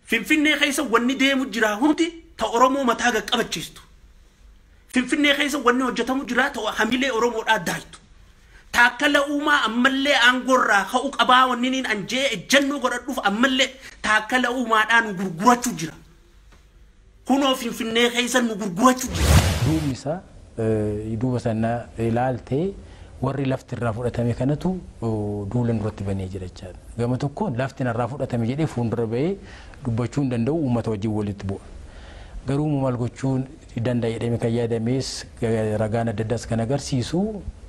Finfinnee keessa wanni deemu jira hundi ta Oromoo mataa qaqqabachiistu. Finfinnee keessa wanni hojjetamu jira ta hamilee Oromoodhaa daaytu. Taakkala Uumaa ammallee aangoorraa ka'uu qabaa wanni niin anjee ejjennoo godhadhuuf ammallee Taakkala Uumaadhaa nu gurgurachuu jira. Kunoo Finfinnee keessa nu gurgurachuu jira. Duubni isaa duuba sana ilaaltee warri lafti irraa fudhatame kanatu duula nurratti banee jira jechaadha. Gama tokkoon lafti narraa fudhatame jedhee fuuldura bahee dubbachuu hin danda'u, uummata wajjin walitti bu'a. Garuu maal gochuun danda'a jedhamee kan yaadames, ragaan adda addaas kan agarsiisu,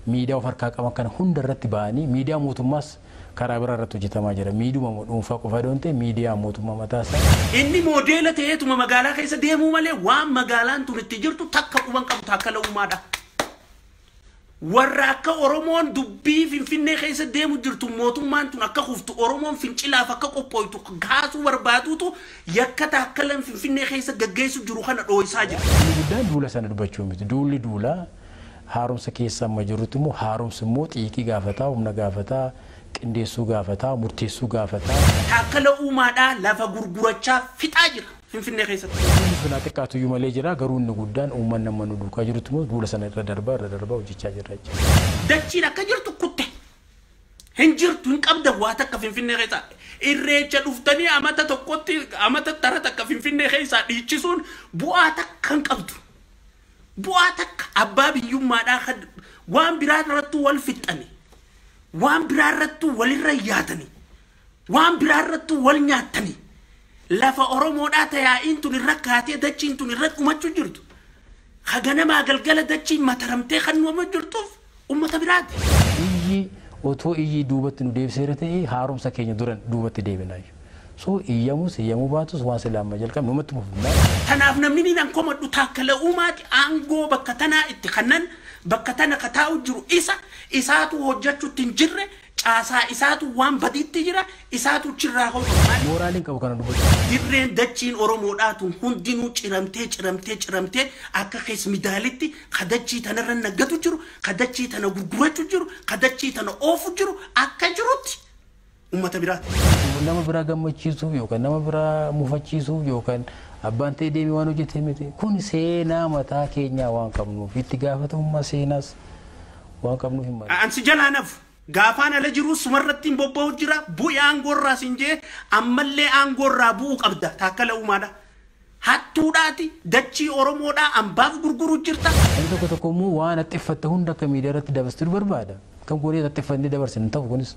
miidiyaa of harkaa qaban kana hunda irratti ba'anii, miidiyaa mootummaas karaa biraa irratti hojjetamaa jira. Miidiyuma dhuunfaa qofa yoo ta'e, miidiyaa mootummaa mataa isaa. Inni moodeela ta'eetuma magaalaa keessa deemuu malee waan magaalaan tun itti jirtu takka quban qabu Taakkala Uumaadha. Warra akka Oromoon dubbii Finfinnee keessa deemu jirtu, mootummaan tun akka kuftu, Oromoon fincilaaf akka qophooytu kaasuu barbaaduutu yakka Taakkalaan Finfinnee keessa gaggeessu jiru kana dhoo'isaa jira. Inni guddaan duula sana dubbachuu miti. Duulli duula haaromsa keessa amma jirrutti immoo haaromsi immoo xiiqii gaafataa, humna gaafataa, qindeessuu gaafataa, murteessuu gaafataa. Taakkala Uumaadhaa lafa gurgurachaa fixaa jira Finfinnee keessatti. Duulli sun haa xiqqaatu malee jira, garuu inni guddaan uummanni amma nu duukaa jirutti immoo duula sana irra darbaa irra darbaa hojjechaa jirra jechuudha. Dachiin akka jirtu kutte. Hin jirtu, hin qabdan waa takka Finfinnee keessaa. Irreecha dhuftanii amata tokkotti amata tara takka Finfinnee keessaa dhiichisuun bu'aa takka hin qabdu. Bu'aa takka abbaa biyyummaadhaa kan waan biraa irrattuu wal fixxani. Waan biraa irrattuu walirra yaatani. Waan biraa irrattuu wal nyaattani. Lafa Oromoodhaa tayaa'iin tun irra kaatee dachiin tun irra dhumachuu jirtu. Haganamaa galgala dachiin mataramtee kan nuuma jirtuuf uummata biraati. Iyyi otoo iyyi duubatti nu deebiseera ta'e, haaromsa keenya dura duubatti deebinaa jechuudha. So iyyamus iyyamuu baatus waan silaa amma jalqabne uumatti mufnaa. Tanaaf namni ni nan komadhu, Taakkala Uumaati aangoo bakka tanaa itti kannan bakka tana ka taa'u jiru isa isaatu hojjechuutti hin jirre, caasaa isaatu waan badiitti jira, isaatu chirraa ka'u. Mooraaliin qabu kana dubbachuu. Dirreen dachiin Oromoodhaa tun hundinuu ciramtee ciramtee ciramtee akka keessmidaalitti kadachii tanarra naggatu jiru, kadachii tana gurgurachuu jiru, kadachii tana oofu jiru akka jirutti uummata biraati. Nama biraa gammachiisuuf yookaan nama biraa mufachiisuuf yookaan abbaan ta'e deemee waan hojjete miti. Kun seenaa mataa keenyaa waan qabnuuf, itti gaafatamummaa seenaas waan qabnuuf hin malu. Ansi jalaa nafu gaafaan ala jiru sumarratti hin bobba'u jira, bu'i aangoorraa sin jee, ammallee aangoorraa bu'uu qabda Taakkala Uumaadha. Hattuudhaati dachii Oromoodhaa ambaaf gurguruu jirta. Namni tokko tokko immoo waan haxxiffatte hunda akka miidiyaa irratti dabarsitu barbaada. Kan goonee haxxiffannee dabarsine hin ta'u kunis.